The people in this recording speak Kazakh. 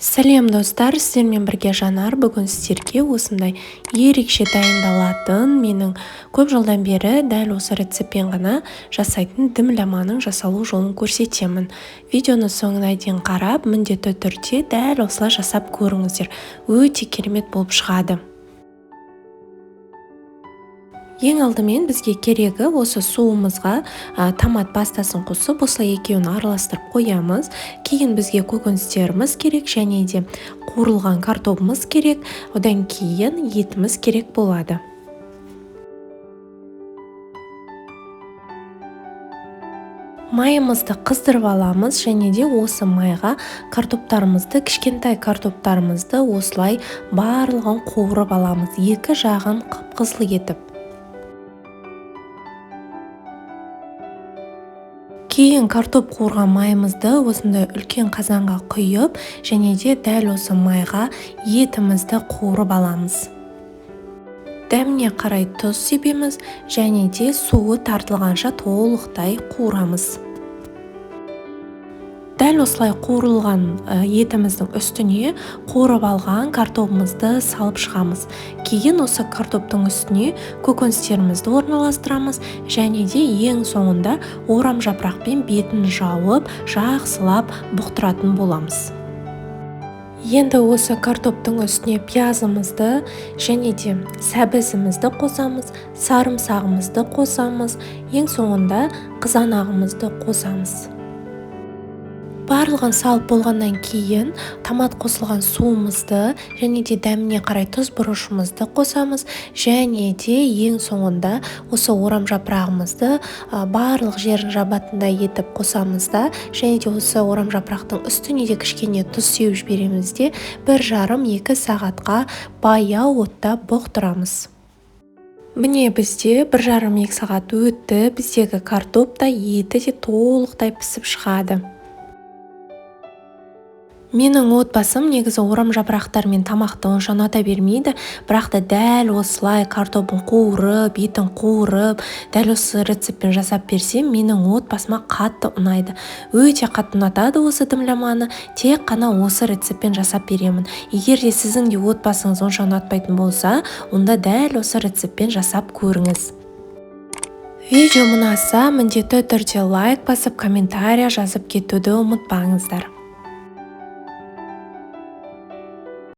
Сәлем достар, сіздермен бірге Жанар. Бүгін сіздерге осындай ерекше дайындалатын, менің көп жылдан бері дәл осы рецептпен ғана жасайтын дымламаның жасалу жолын көрсетемін. Видеоны соңына дейін қарап, міндетті түрде дәл осылай жасап көріңіздер. Өте керемет болып шығады. Ең алдымен бізге керегі осы суымызға томат пастасын қосып, осылай екеуін араластырып қоямыз. Кейін бізге көкөністеріміз керек, және де қуырылған картобымыз керек, одан кейін етіміз керек болады. Майымызды қыздырып аламыз, және де осы майға картоптарымызды, кішкентай картоптарымызды осылай барлығын қуырып аламыз, екі жағын қып-қызыл етіп. Кейін картоп қуырған майымызды осындай үлкен қазанға құйып, және де дәл осы майға етімізді қуырып аламыз. Дәміне қарай тұз себеміз, және де суы тартылғанша толықтай қуырамыз. Дәл осылай қуырылған етіміздің үстіне қуырып алған картобымызды салып шығамыз. Кейін осы картоптың үстіне көкөністерімізді орналастырамыз, және де ең соңында орам жапырақпен бетін жауып, жақсылап бұқтыратын боламыз. Енді осы картоптың үстіне пиязымызды және де сәбізімізді қосамыз, сарымсағымызды қосамыз, ең соңында қызанағымызды қосамыз. Барлығын салып болғаннан кейін томат қосылған суымызды және де дәміне қарай тұз бұрышымызды қосамыз, және де ең соңында осы орам жапырағымызды барлық жерін жабатындай етіп қосамыз да, және де осы орам жапырақтың үстіне де кішкене тұз сеуіп жібереміз де, бір жарым екі сағатқа баяу отта бұқтырамыз. Міне бізде бір жарым екі сағат өтті, біздегі картоп та еті де толықтай пісіп шығады. Менің отбасым негізі орам жапырақтармен тамақты онша ұната бермейді, бірақ та дәл осылай картобын қуырып, етін қуырып, дәл осы рецептпен жасап берсем, менің отбасыма қатты ұнайды. Өте қатты ұнатады осы дымламаны, тек қана осы рецептпен жасап беремін. Егер де сіздің де отбасыңыз онша ұнатпайтын болса, онда дәл осы рецептпен жасап көріңіз. Видео ұнаса, міндетті түрде лайк басып, комментария жазып кетуді ұмытпаңыздар.